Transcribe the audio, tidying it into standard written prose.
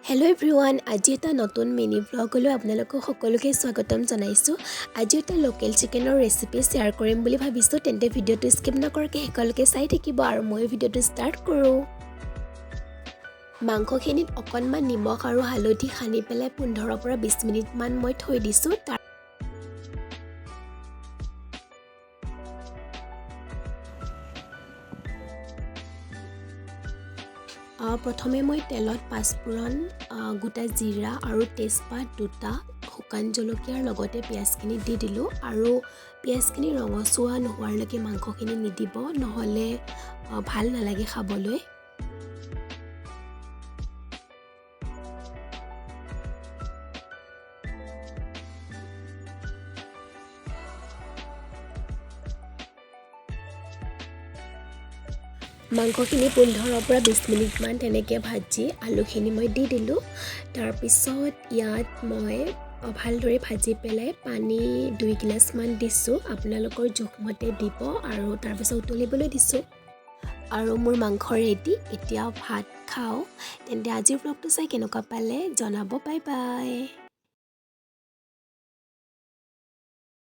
Hello' everyone, আজি এটা নতুন মিনি ভ্লগলৈ আপোনালোকক সকলোকে স্বাগতম জনাইছোঁ। আজি এটা লোকেল চিকেনৰ ৰেচিপি শ্বেয়াৰ কৰিম বুলি ভাবিছোঁ। তেন্তে ভিডিঅ'টো স্কিপ নকৰাকৈ শেষলৈকে চাই থাকিব আৰু ময়ো ভিডিঅ'টো ষ্টাৰ্ট কৰোঁ। মাংসখিনিত অকণমান নিমখ আৰু হালধি সানি পেলাই 15ৰ পৰা 20 মিনিটমান মই থৈ দিছোঁ। তাৰ প্ৰথমে মই তেলত পাঁচফোৰণ, গোটা জিৰা আৰু তেজপাত দুটা, শুকান জলকীয়াৰ লগতে পিঁয়াজখিনি দি দিলোঁ আৰু পিঁয়াজখিনি ৰঙচুৱা নোহোৱালৈকে মাংসখিনি নিদিব, নহ'লে ভাল নালাগে খাবলৈ। মাংসখিনি 15ৰ পৰা 20 মিনিটমান তেনেকৈ ভাজি আলুখিনি মই দি দিলোঁ। তাৰপিছত ইয়াত মই ভালদৰে ভাজি পেলাই পানী 2 গিলাচমান দিছোঁ। আপোনালোকৰ জোখমতে দিব আৰু তাৰপিছত উতলিবলৈ দিছোঁ আৰু মোৰ মাংস ৰেডি। এতিয়া ভাত খাওঁ। তেন্তে আজিৰ ব্লগটো চাই কেনেকুৱা পালে জনাব। Bye bye.